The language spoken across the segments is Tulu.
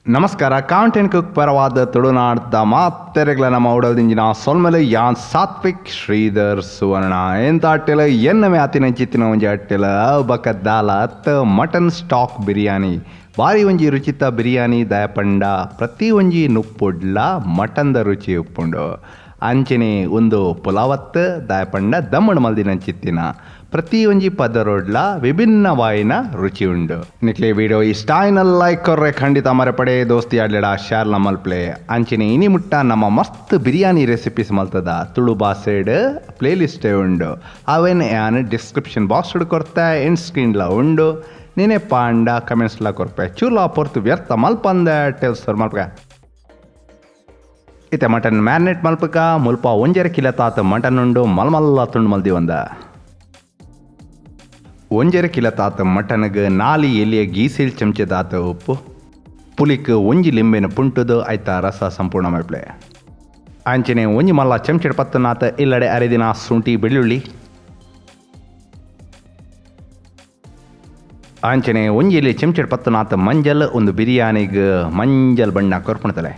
ನಮಸ್ಕಾರ, ಕಾಂಟೆಂಟ್ ಕುಕ್ ಪರವಾದ ತುಳುನಾಡ್ದ ಮಾತೆರೆಗ್ಲ ನಮ್ಮ ಉಡಲ್ದಿಂಜಿನ ಸೊಲ್ಮೆಲೆ. ಯಾನ್ ಸಾತ್ವಿಕ್ ಶ್ರೀಧರ್ ಸುವರ್ಣ. ಎಂತ ಅಟ್ಟೆಲ ಎನ್ನಮೆ ಆತಿನಂಚಿತ್ತಿನ ಒಂಜಿ ಅಟ್ಟೆಲ ಬಕ ದಾಲ ಅತ್ತ ಮಟನ್ ಸ್ಟಾಕ್ ಬಿರಿಯಾನಿ. ಬಾರಿ ಒಂಜಿ ರುಚಿತ ಬಿರಿಯಾನಿ. ದಾಯಪಂಡ ಪ್ರತಿ ಒಂಜಿ ನುಪ್ಪುಡ್ಲ ಮಟನ್ದ ರುಚಿ ಉಪ್ಪುಂಡು. ಅಂಚನೆ ಉಂದು ಪುಲಾವತ್ ದಾಯಪಂಡ ದಮ್ಮಡ್ ಮಲ್ದಿನಂಚಿತ್ತಿನ ಪ್ರತಿ ಒಂಜಿ ಪದರೊಡ್ಲ ವಿಭಿನ್ನವಾಯಿನ ರುಚಿ ಉಂಡು. ನಿಕ್ಲೆ ವಿಡಿಯೋ ಇಷ್ಟ ಆಯ್ನ ಲೈಕ್ ಕೊರ್ರೆ ಖಂಡಿತ ಮರೆಪಡೆ, ದೋಸ್ತಿ ಆಡ್ಲೆಡ ಶೇರ್ಲ ಮಲ್ಪ್ಲೆ. ಅಂಚನೆ ಇನಿ ಮುಟ್ಟ ನಮ್ಮ ಮಸ್ತ್ ಬಿರಿಯಾನಿ ರೆಸಿಪೀಸ್ ಮಲ್ತದ ತುಳು ಬಾಸೆಡ್ ಪ್ಲೇ ಲಿಸ್ಟೇ ಉಂಡು. ಅವೇನ್ ಯಾನ್ ಡಿಸ್ಕ್ರಿಪ್ಷನ್ ಬಾಕ್ಸ್ ಕೊರ್ತೆ, ಎಂಡ್ ಸ್ಕ್ರೀನ್ಲ ಉಂಡು. ನೀನೆ ಪಾಂಡ ಕಮೆಂಟ್ಸ್ಲ ಕೊರ್ಪೆ. ಚೂರ್ಲ ಪೊರ್ತು ವ್ಯರ್ಥ ಮಲ್ಪಂದೆ ಟೆಲ್ಸರ್ ಮಲ್ಪೆ. ಇತ್ತೆ ಮಟನ್ ಮ್ಯಾರಿನೇಟ್ ಮಲ್ಪಕ ಮುಲ್ಪ 1.5 ಕಿಲೋ ತಾತ ಮಟನ್ ಉಂಡು. ಮಲ್ಮಲ್ಲ ತುಂಡು ಮಲ್ದಿ ಒಂದ 1.5 ಕಿಲೋ ತಾತ ಮಟನ್ಗೆ 4 ಎಲಿಯ ಗೀಸೆಲ್ ಚಮಚದಾತ ಉಪ್ಪು, ಪುಲಿಕ್ 1 ಲಿಂಬೆನ ಪುಂಟುದು ಐತ ರಸ ಸಂಪೂರ್ಣ ಮಲ್ಪಲೆ. ಅಂಚನೆ 1 ಮಲ್ಲ ಚಮಚಡ್ ಪತ್ತನಾತ ಇಲ್ಲಡೆ ಅರೆದಿನ ಶುಂಠಿ ಬೆಳ್ಳುಳ್ಳಿ, ಅಂಚನೆ 1 ಎಲಿ ಚಮಚಡ್ ಪತ್ತನಾತ ಮಂಜಲ್, ಒಂದು ಬಿರಿಯಾನಿಗೆ ಮಂಜಲ್ ಬಣ್ಣ ಕೊರ್ಪುಣತಲೆ.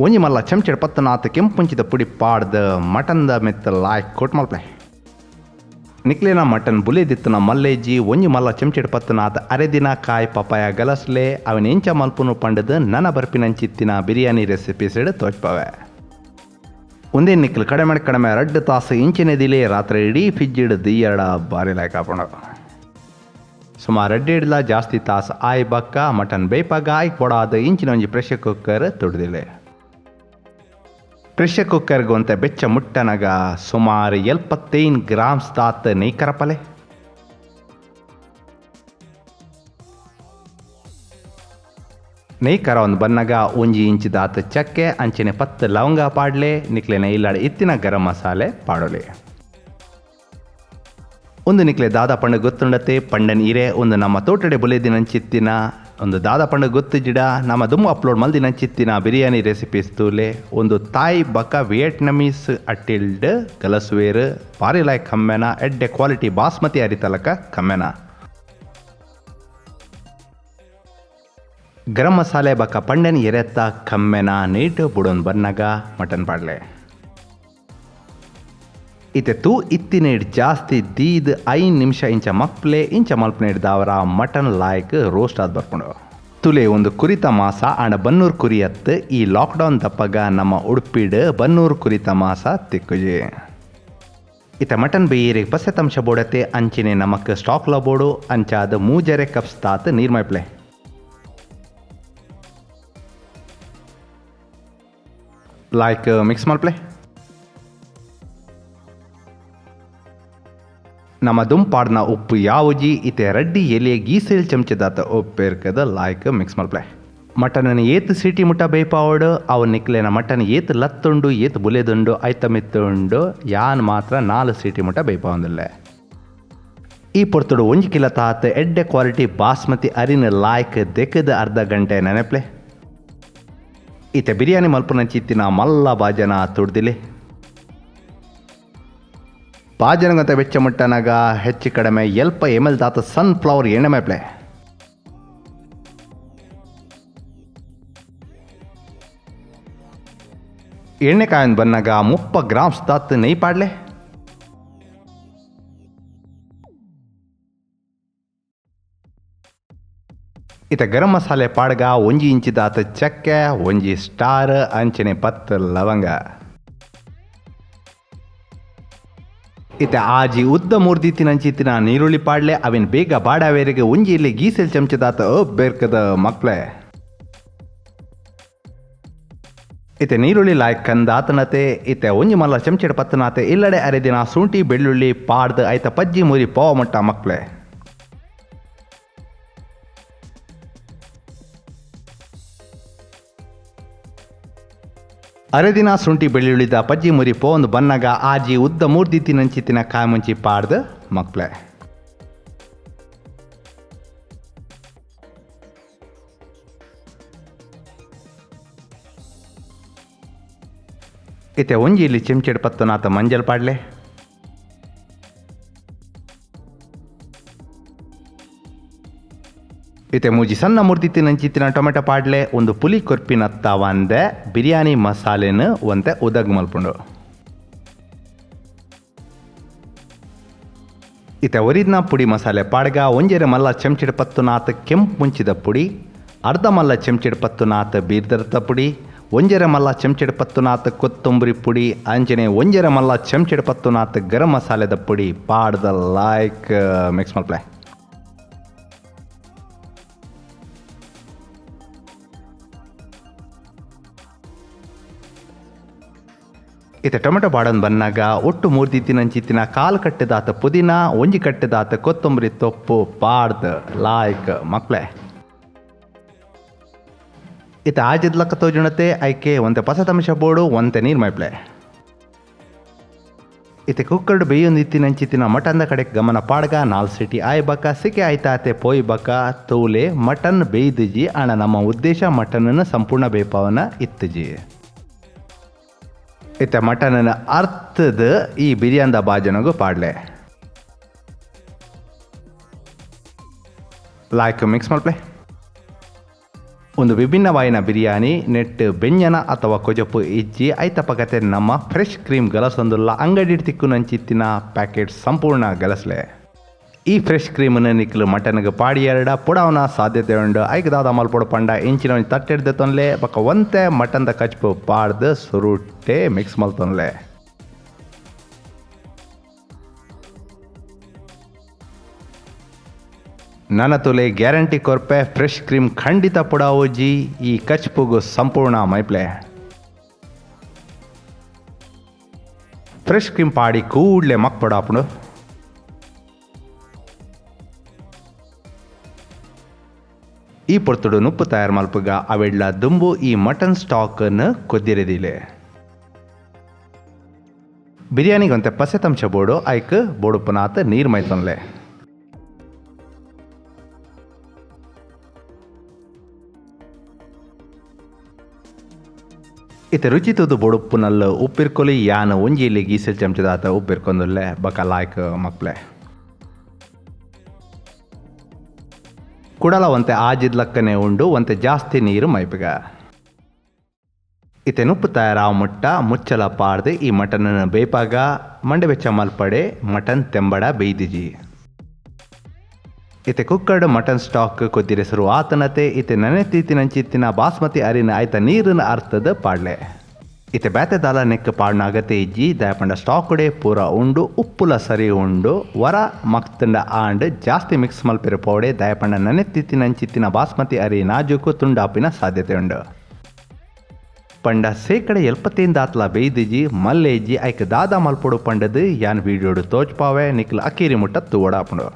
1 ಮಲ್ಲ ಚಮಚಡ್ ಪತ್ತನಾತ ಕೆಂಪುಂಚಿದ ಪುಡಿ ಪಾಡ್ದ ಮಟನ್ದ ಮೆತ್ತ ಲಾಯ್ಕ್ ಕೊಟ್ ಮಲ್ಪಲೆ. ನಿಕ್ಲೇನ ಮಟನ್ ಬುಲೆದಿತ್ತನ ಮಲ್ಲೇಜಿ 1 ಮಲ್ಲ ಚಮಚಡ್ ಪತ್ತನಾತ ಅರೆದಿನ ಕಾಯ್ ಪಪಾಯ ಗಲಸ್ಲೆ. ಅವನ ಎಂಚ ಮಲ್ಪುನು ಪಂಡದ ನನ ಬರ್ಪಿನಂಚಿತ್ತಿನ ಬಿರಿಯಾನಿ ರೆಸಿಪೀಸ್ ತೋಚ್ಪವೆ. ಒಂದೇ ನಿಕ್ಲು ಕಡಿಮೆ ಕಡಿಮೆ 2 ತಾಸು ಇಂಚಿನ ದಿಲೆ ರಾತ್ರಿ ಇಡೀ ಫ್ರಿಜ್ಜಿಡ್ ದಿಯ್ಯಡ ಬಾರಿ ಲಾಯ್ಕ್ ಹಾಪುಂಡು. ಸುಮಾರು 2.5 ಜಾಸ್ತಿ ತಾಸು ಆಯ್ ಬಕ್ಕ ಮಟನ್ ಬೇಪಾಗ ಆಯ್ ಕೊಡಾದ ಇಂಚಿನ ಒಂಜಿ ಪ್ರೆಷರ್ ಕುಕ್ಕರ್ ತುಡ್ದಿಲೆ. ಪ್ರೆಷರ್ ಕುಕ್ಕರ್ಗೆ ಒಂತೆ ಬೆಚ್ಚ ಮುಟ್ಟನಗ ಸುಮಾರು 75 ಗ್ರಾಮ್ಸ್ ತಾತ್ ನೆಯ್ ಕರಪಲೆ. ನೆಯ್ ಕರ ಒಂದು ಬನ್ನಗ 1 ಇಂಚ್ ದಾತ್ ಚಕ್ಕೆ, ಅಂಚನೆ 10 ಲವಂಗ ಪಾಡ್ಲೆ. ನಿಕ್ಲೆನ ಇಲ್ಲಾಡ ಇತ್ತಿನ ಗರಂ ಮಸಾಲೆ ಪಾಡೋಲೆ. ಒಂದು ನಿಕ್ಲೆ ದಾದ ಪಂಡ ಗೊತ್ತುಂಡತೆ ಪಂಡನ್ ಇರೆ. ಒಂದು ನಮ್ಮ ತೋಟಡೆ ಬುಲೆದಿನಂಚಿತ್ತಿನ ಒಂದು ದಾದ ಪಂಡ ಗೊತ್ತುಜಿಡ ನಮ್ಮ ದುಮ್ಮು ಅಪ್ಲೋಡ್ ಮಲ್ದಿನಂಚಿತ್ತಿನ ಬಿರಿಯಾನಿ ರೆಸಿಪೀಸ್ ತೂಲೆ. ಒಂದು ತಾಯ್ ಬಕ ವಿಯೆಟ್ನಮೀಸ್ ಅಟ್ಟಿಲ್ಡ್ ಗಲಸುವೇರು ಬಾರಿ ಲಾಯ್ಕ್ ಕಮ್ಮೆನ ಎಡ್ಡೆ ಕ್ವಾಲಿಟಿ ಬಾಸ್ಮತಿ ಅರಿತಲಕ ಕಮ್ಮೆನ. ಗರಂ ಮಸಾಲೆ ಬಕ ಪಂಡನ್ ಎರೆತ್ತ ಕಮ್ಮೆನ ನೀಟ್ ಬುಡೊನ್ ಬನ್ನಗ ಮಟನ್ ಪಾಡ್ಲೆ. ಇತ್ತೆ ತೂ ಇತ್ತಿನೇಡ್ ಜಾಸ್ತಿ ದೀದ್ 5 ನಿಮಿಷ ಇಂಚ ಮಕ್ಪ್ಲೆ. ಇಂಚ ಮಲ್ಪನೇಡ್ ದಾವರ ಮಟನ್ ಲಾಯ್ಕ್ ರೋಸ್ಟ್ ಆದ್ ಬರ್ಪುಂಡು. ತುಲೆ ಒಂದು ಕುರಿತ ಮಾಸ ಆಂಡ ಬನ್ನೂರು ಕುರಿಯತ್ತು. ಈ ಲಾಕ್ಡೌನ್ ತಪ್ಪಗ ನಮ್ಮ ಉಡುಪಿಡ್ ಬನ್ನೂರು ಕುರಿತ ಮಾಸ ತಿಕ್ಕುಜಿ. ಇತ್ತ ಮಟನ್ ಬೇಯರಿಗೆ ಪಸೆ ತಂಶ ಬೋಡತೆ. ಅಂಚಿನೆ ನಮಕ್ ಸ್ಟಾಕ್ಲ ಬೋಡು. ಅಂಚಾದ 3.5 ಕಪ್ಸ್ ತಾತ್ ನೀರ್ ಮೈಪ್ಲೆ. ಲಾಯ್ಕ್ ಮಿಕ್ಸ್ ಮಲ್ಪ್ಲೆ. ನಮ್ಮ ದುಂಪಾಡ್ನ ಉಪ್ಪು ಯಾವುಜಿ. ಇತ್ತೆ ರಡ್ಡಿ ಎಲೆ ಗೀಸೆಲ್ ಚಮಚದಾತ ಉಪ್ಪೇರ್ಕದ ಲಾಯ್ಕ್ ಮಿಕ್ಸ್ ಮಲ್ಪ್ಲೆ. ಮಟನ್ ಏತ್ ಸೀಟಿ ಮುಟ್ಟ ಬೇಪಾವಡು ಅವು ನಿಕ್ಲೆನ ಮಟನ್ ಏತ್ ಲತ್ತುಂಡು ಏತ್ ಬುಲೆದುಂಡು ಐತ ಮಿತ್ತುಂಡು. ಯಾನ್ ಮಾತ್ರ 4 ಸೀಟಿ ಮುಟ್ಟ ಬೇಪಾವಂದಿಲ್ಲ. ಈ ಪೊರ್ತುಡು 1 ಕಿಲೋ ತಾತ್ ಎಡ್ಡೆ ಕ್ವಾಲಿಟಿ ಬಾಸ್ಮತಿ ಅರಿನ ಲಾಯ್ಕ್ ದೆಕ್ಕದ ಅರ್ಧ ಗಂಟೆ ನೆನಪ್ಲೆ. ಇತ್ತೆ ಬಿರಿಯಾನಿ ಮಲ್ಪುನಂಚಿತ್ತಿನ ಮಲ್ಲ ಬಾಜನ ತುಡ್ದಿಲೆ. ಬಾಜನಗಂತ ಬೆಚ್ಚ ಮುಟ್ಟನಾಗ ಹೆಚ್ಚು ಕಡಿಮೆ ಎಲ್ಪ ಎಮ್ ಎಲ್ ದಾತ ಸನ್ಫ್ಲವರ್ ಎಣ್ಣೆ ಮೇಪ್ಲೆ. ಎಣ್ಣೆ ಕಾಯನ್ ಬನ್ನಾಗ 30 ಗ್ರಾಮ್ಸ್ ದಾತ್ ನೆಯ್ ಪಾಡ್ಲೆ. ಇತ್ತ ಗರಂ ಮಸಾಲೆ ಪಾಡ್ಗ 1 ಇಂಚ್ ದಾತ ಚಕ್ಕೆ, 1 ಸ್ಟಾರ್, ಅಂಚನೆ 10 ಲವಂಗ. ಇತ್ತ ಆಜಿ ಉದ್ದ ಮೂರ್ದಿತ್ತಿನಂಚಿತ್ತಿನ ನೀರುಳ್ಳಿ ಪಾಡ್ಲೆ. ಅವಿನ ಬೇಗ ಬಾಡಾವೇರಿಗೆ 1 ಇಲ್ಲಿ ಗೀಸೆಲ್ ಚಮಚದಾತ ಬೇರ್ಕದ ಮಕ್ಳೆ. ಇತ್ತೆ ನೀರುಳ್ಳಿ ಲಾಯ್ಕ್ ಕಂದಾತನತೆ. ಇತ್ತೆ 1 ಮಲ್ಲ ಚಮಚಡ್ ಪತ್ತನಾತೆ ಇಲ್ಲಡೆ ಅರೆದಿನ ಶುಂಠಿ ಬೆಳ್ಳುಳ್ಳಿ ಪಾಡ್ದು ಐತ ಪಜ್ಜಿ ಮುರಿ ಪೋವ ಮಟ್ಟ ಮಕ್ಳೆ. ಅರೆದಿನ ಶುಂಠಿ ಬೆಳ್ಳುಳ್ಳಿದ ಪಜ್ಜಿ ಮುರಿ ಪೋಂದು ಬನ್ನಗ ಆಜಿ ಉದ್ದ ಮೂರ್ದಿತ್ತಿನಂಚಿತ್ತಿನ ಕಾಯಮುಂಚಿ ಪಾಡ್ದು ಮಕ್ಳೆ. ಇತ್ತೆ 1 ಇಲ್ಲಿ ಚಮಚಡ್ ಪತ್ತನಾತ ಮಂಜಲ್ ಪಾಡ್ಲೆ. ಇತ್ತೆ ಮೂಜಿ ಸಣ್ಣ ಮುರ್ದಿತ್ತಿನಂಚಿತ್ತಿನ ಟೊಮೆಟೊ ಪಾಡ್ಲೆ ಒಂದು ಪುಲಿ ಕೊರ್ಪಿನತ್ತವಂದೆ ಬಿರಿಯಾನಿ ಮಸಾಲೆನ್ ಒಂತೆ ಉದಗ್ ಮಲ್ಪುಂಡು. ಇತ್ತೆ ಒರಿದ್ನ ಪುಡಿ ಮಸಾಲೆ ಪಾಡ್ಗ ಒಂಜೆರೆ ಮಲ್ಲ ಚೆಂಚಿಡ್ ಪತ್ತು ನಾತ್ ಕೆಂಪು ಮುಂಚಿದ ಪುಡಿ, ಅರ್ಧ ಮಲ್ಲ ಚೆಂಚಿಡ್ ಪತ್ತು ನಾತ್ ಬೀರ್ದರ್ತ ಪುಡಿ, ಒಂಜೆರೆ ಮಲ್ಲ ಚೆಂಚಿಡ್ ಪತ್ತು ನಾತ್ ಕೊತ್ತಂಬರಿ ಪುಡಿ, ಅಂಚನೆ ಒಂಜೆರೆ ಮಲ್ಲ ಚೆಂಚಿಡ್ ಪತ್ತು ನಾತ್ ಗರಂ ಮಸಾಲೆದ ಪುಡಿ ಪಾಡ್ದ ಲೈಕ್ ಮಿಕ್ಸ್ ಮಲ್ಪಲೆ. ಇತ್ತೆ ಟೊಮೆಟೊ ಬಾಡನ್ ಬನ್ನಾಗ ಒಟ್ಟು ಮೂರ್ದಿತ್ತಿನಂಚಿತ್ತಿನ ಕಾಲು ಕಟ್ಟೆದಾತ ಪುದೀನ, ಒಂಜಿ ಕಟ್ಟೆದಾತ ಕೊತ್ತಂಬರಿ ತೊಪ್ಪು ಪಾಡ್ದ್ ಲಾಯ್ಕ್ ಮಕ್ಳೆ. ಇತ್ತೆ ಆಜಿದ್ಲಕ್ಕ ತೋಜುಣತೆ ಐಕೆ ಒಂತೆ ಪಸತಂಶ ಬೋಡು ಒಂತೆ ನೀರು ಮೈಪ್ಲೆ. ಇತ್ತೆ ಕುಕ್ಕರ್ಡ್ ಬೇಯೊಂದಿತ್ತಿನಂಚಿತ್ತಿನ ಮಟನ್ದ ಕಡೆ ಗಮನ ಪಾಡ್ಗ 4 ಸಿಟಿ ಆಯ್ ಬಕ ಸಿಕೆ ಆಯ್ತಾತೆ ಪೋಯ್ ಬಕ ತೂಲೆ ಮಟನ್ ಬೇಯ್ದಿಜಿ. ಆಣ ನಮ್ಮ ಉದ್ದೇಶ ಮಟನ್ನ ಸಂಪೂರ್ಣ ಬೇಪಾವನ ಇತ್ತಜಿ. ಇತ್ತೆ ಮಟನ್ನ ಅರ್ಥದ ಈ ಬಿರಿಯಾನಿದ ಬಾಜನಗು ಪಾಡ್ಲೆ ಲಾಯ್ಕ್ ಮಿಕ್ಸ್ ಮಲ್ಪ್ಲೆ. ಒಂದು ವಿಭಿನ್ನವಾಯಿನ ಬಿರಿಯಾನಿ ನೆಟ್ ಬೆಂಜನ ಅಥವಾ ಕೊಜಪು ಇಜ್ಜಿ ಐತ ಪಗತೆ ನಮ್ಮ ಫ್ರೆಶ್ ಕ್ರೀಮ್ ಗಲಸೊಂದುಲ್ಲ ಅಂಗಡಿ ತಿಕ್ಕು ನಂಚಿತ್ತಿನ ಪ್ಯಾಕೆಟ್ ಸಂಪೂರ್ಣ ಗಲಸ್ಲೆ. ಈ ಫ್ರೆಶ್ ಕ್ರೀಮನ್ನು ನಿಕ್ಲು ಮಟನ್ಗೆ ಪಾಡಿ ಎರಡ ಪುಡವನ ಸಾಧ್ಯತೆ ಉಂಡು. ಐಕ್ ದಾದ ಮಲ್ಪೊಡು ಪಂಡ ಇಂಚಿನ ಒಂಜಿ ತಟ್ಟೆಡ್ದೆ ತೊನ್ಲೆ ಬೊಕ್ಕ ಒಂತೆ ಮಟನ್ದ ಕಚ್ಪು ಪಾಡ್ದು ಸುರುಟೆ ಮಿಕ್ಸ್ ಮಲ್ತೊನ್ಲೆ. ನನ್ನ ತುಲೆ ಗ್ಯಾರಂಟಿ ಕೊರ್ಪೆ ಫ್ರೆಶ್ ಕ್ರೀಮ್ ಖಂಡಿತ ಪುಡಾವೋಜಿ ಈ ಕಚ್ಪುಗು ಸಂಪೂರ್ಣ ಮೈಪ್ಲೆ. ಫ್ರೆಶ್ ಕ್ರೀಮ್ ಪಾಡಿ ಕೂಡ್ಲೆ ಮಕ್ ಪುಡಾಪುಂಡು. ಈ ಪೊರ್ತುಡು ನುಪ್ಪು ತಯಾರು ಮಲ್ಪುಗ ಅವೆಡ್ಲ ದುಂಬು ಈ ಮಟನ್ ಸ್ಟಾಕನ್ನು ಕೊದ್ದಿರದಿಲೆ. ಬಿರಿಯಾನಿಗೆ ಒಂತೆ ಪಸೆ ತಂಚ ಬೋಡು ಐಕ್ ಬೋಡುಪುನಾತ್ ನೀರು ಮೈತೊನ್ಲೆ. ಇತ್ತೆ ರುಚಿ ತೂದು ಬೋಡುಪ್ಪುನಲ್ಲ ಉಪ್ಪಿರ್ಕೊಲಿ ಯಾನ್ ಒಂಜಿ ಇಲ್ಲಿ ಗೀಸೆಲ್ ಚಮಚದಾತ ಉಪ್ಪಿರ್ಕೊಂದುಲ್ಲೆ ಬಕ ಲಾಯ್ಕ್ ಮಕ್ಲೆ. ಕುಡಲ ಒಂತೆ ಆಜಿದ್ಲಕ್ಕನೆ ಉಂಡು ಒಂತೆ ಜಾಸ್ತಿ ನೀರು ಮೈಪಿಗ. ಇತ್ತೆ ನುಪ್ಪು ತಯಾರಾವ ಮುಟ್ಟ ಮುಚ್ಚಲ ಪಾಡ್ದು ಈ ಮಟನನ್ನು ಬೇಪಾಗ ಮಂಡೆ ಬೆಚ್ಚ ಮಲ್ಪಡೆ ಮಟನ್ ತೆಂಬಡ ಬೇಯ್ದಿಜಿ. ಇತ್ತೆ ಕುಕ್ಕರ್ಡ್ ಮಟನ್ ಸ್ಟಾಕ್ ಕೊದ್ದಿರೆ ಶುರು ಆತನತೆ ಇತ್ತೆ ನೆನೆತಿತ್ತಿನಂಚಿತ್ತಿನ ಬಾಸ್ಮತಿ ಅರಿನ ಆಯ್ತ ನೀರಿನ ಅರ್ಥದ ಪಾಡ್ಲೆ. ಇತ್ತೆ ಬೇತೆ ದಾಲ ನೆಕ್ ಪಾಡ್ನಾಗತೆ ಇಜ್ಜಿ ದಯಪಂಡ ಸ್ಟಾಕ್ ಪೂರ ಉಂಡು ಉಪ್ಪುಲ ಸರಿ ಉಂಡು ವರ ಮಕ್ತಂಡ ಆಂಡ್ ಜಾಸ್ತಿ ಮಿಕ್ಸ್ ಮಲ್ಪಿರ ಪೌಡೆ ದಯಪಂಡ ನೆನೆತಿತ್ತಿನಂಚಿತ್ತಿನ ಬಾಸ್ಮತಿ ಅರಿ ನಾಜೂಕು ತುಂಡಾಪಿನ ಸಾಧ್ಯತೆ ಉಂಡು. ಪಂಡ ಸೇಕಡೆ 75 ಬೇಯ್ದಿಜಿ ಮಲ್ಲೇಜಿ ಐಕ್ ದಾದಾ ಮಲ್ಪೊಡು ಪಂಡದು ಯಾನ್ ವೀಡಿಯೋಡು ತೋಜ್ಪಾವೆ ನಿಕ್ಲ ಅಕೀರಿ ಮುಟ್ಟ ತೂವಡಾಪುಂಡು.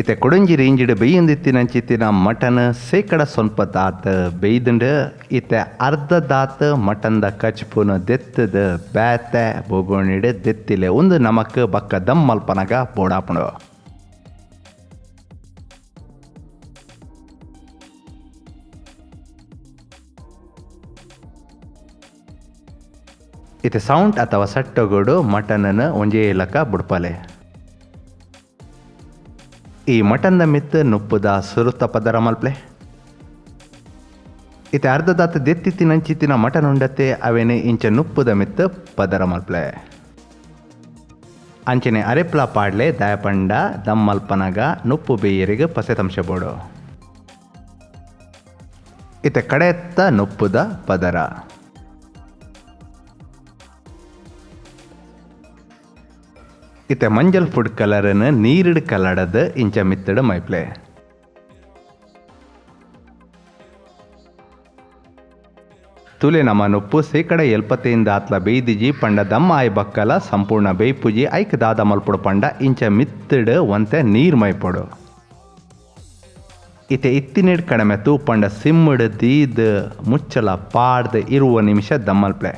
ಇತ್ತೆ ಕೊಡಂಜಿ ರೇಂಜಿಡ್ ಬೇಯೊಂದಿತ್ತಿನಂಚಿತ್ತಿನ ಮಟನ್ ಸೇಕಡ ಸ್ವಲ್ಪ ದಾತ್ ಬೇಯ್ದುಂಡು. ಇತ್ತೆ ಅರ್ಧ ದಾತ್ ಮಟನ್ದ ಕಚ್ಪುನು ದೆತ್ತದ ಬೇತೆ ಬೋಗೋಣಿಡ್ ದೆತ್ತಿಲೆ ಒಂದು ನಮಕ್ ಬಕ್ಕ ದಮ್ ಮಲ್ಪನಗ ಬೋಡಾಪುಂಡು. ಇತ್ತೆ ಸೌಂಡ್ ಅಥವಾ ಸಟ್ಟೊಗಡು ಮಟನನ್ನು ಒಂಜೇ ಲಕ್ಕ ಬುಡ್ಪಲೆ. ಈ ಮಟನ್ದ ಮಿತ್ತು ನುಪ್ಪುದ ಸುರುತ ಪದರ ಮಲ್ಪ್ಲೆ. ಇತ್ತೆ ಅರ್ಧದಾತ ದೆತ್ತಿತ್ತಿನಂಚಿತ್ತಿನ ಮಟನ್ ಉಂಡತೆ ಅವೇನೆ ಇಂಚ ನುಪ್ಪುದ ಮಿತ್ತು ಪದರ ಮಲ್ಪ್ಲೆ. ಅಂಚನೆ ಅರೆಪ್ಲ ಪಾಡ್ಲೆ ದಯಪಂಡ ದಮ್ ಮಲ್ಪನಗ ನುಪ್ಪು ಬೇಯರಿಗೆ ಪಸೆ ತಂಶ ಬೋಡು. ಇತ್ತೆ ಕಡೆತ್ತ ನುಪ್ಪುದ ಪದರ. ಇತ್ತೆ ಮಂಜಲ್ ಫುಡ್ ಕಲರನ್ನು ನೀರಿಡ್ ಕಲಡದ ಇಂಚ ಮಿತ್ತಡ ಮೈಪ್ಲೆ. ತುಲೆ ನಮ್ಮ ನುಪ್ಪು ಸೇಕಡ 75 ಆತ್ಲ ಬೇಯ್ದಿಜಿ ಪಂಡ ದಮ್ಮ ಆಯ್ ಬಕ್ಕಲ ಸಂಪೂರ್ಣ ಬೇಯ್ಪುಜಿ ಐಕ್ ದಾದ ಮಲ್ಪುಡು ಪಂಡ ಇಂಚ ಮಿತ್ತಡ್ ಒಂತೆ ನೀರ್ ಮೈಪೊಡು. ಇತ್ತೆ ಇತ್ತಿನೆಡ್ ಕಡಮೆ ತೂಪಂಡ ಸಿಮ್ಮಡ್ ದೀದ್ ಮುಚ್ಚಲ ಪಾಡ್ದ್ 20 ನಿಮಿಷ ದಮ್ಮಲ್ಪ್ಲೆ.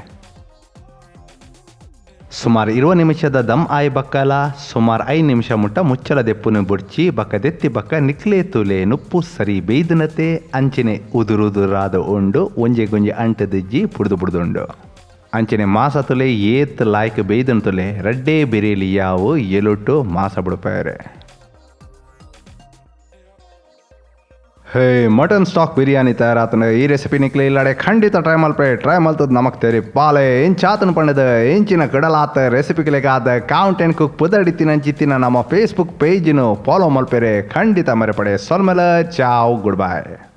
ಸುಮಾರು 20 ನಿಮಿಷದ ದಮ್ ಆಯ್ ಬಕ್ಕಲ ಸುಮಾರು 5 ನಿಮಿಷ ಮುಟ್ಟ ಮುಚ್ಚಲ ದೆಪ್ಪುನು ಬುಡ್ಚಿ ಬಕ್ಕ ದೆತ್ತಿ ಬಕ್ಕ ನಿಕ್ಲೆ ತುಲೆ ನುಪ್ಪು ಸರಿ ಬೇಯ್ದನತೆ ಅಂಚನೆ ಉದುರುದುರಾದ ಉಂಡು ಒಂಜೆ ಗೊಂಜೆ ಅಂಟದಿಜ್ಜಿ ಪುಡ್ದು ಪುಡ್ದುಂಡು. ಅಂಚನೆ ಮಾಸ ತುಲೆ ಏತ್ ಲಾಯ್ಕ್ ಬೇಯ್ದನ್ ತುಲೆ ರಡ್ಡೆ ಬಿರೇಲಿ ಯಾವು ಎಲುಟು ಮಾಸ ಬುಡ್ಪಾಯರೆ. ಹೇ, ಮಟನ್ ಸ್ಟಾಕ್ ಬಿರಿಯಾನಿ ತಯಾರಾತನ. ಈ ರೆಸಿಪಿ ನಿಕ್ಲೆ ಇಲ್ಲಡೆ ಖಂಡಿತ ಟ್ರೈ ಮಲ್ಪೆ. ಟ್ರೈ ಮಲ್ತದ ನಮಕ್ ತೆರಿ ಪಾಲೆ ಎಂಚಾತನ ಪಂಡದ. ಎಂಚಿನ ಕಡಲಾತ ರೆಸಿಪಿಲೆಗಾದ ಕೌಂಟ್ ಅಂಡ್ ಕುಕ್ ಪುದಡಿತ್ತಿನಂಚಿತ್ತಿನ ನಮ್ಮ ಫೇಸ್ಬುಕ್ ಪೇಜ್ನು ಫಾಲೋ ಮಲ್ಪೆರೆ ಖಂಡಿತ ಮರೆಪಡೆ. ಸೊಲ್ಮೆಲ, ಚಾವ್, ಗುಡ್ ಬಾಯ್.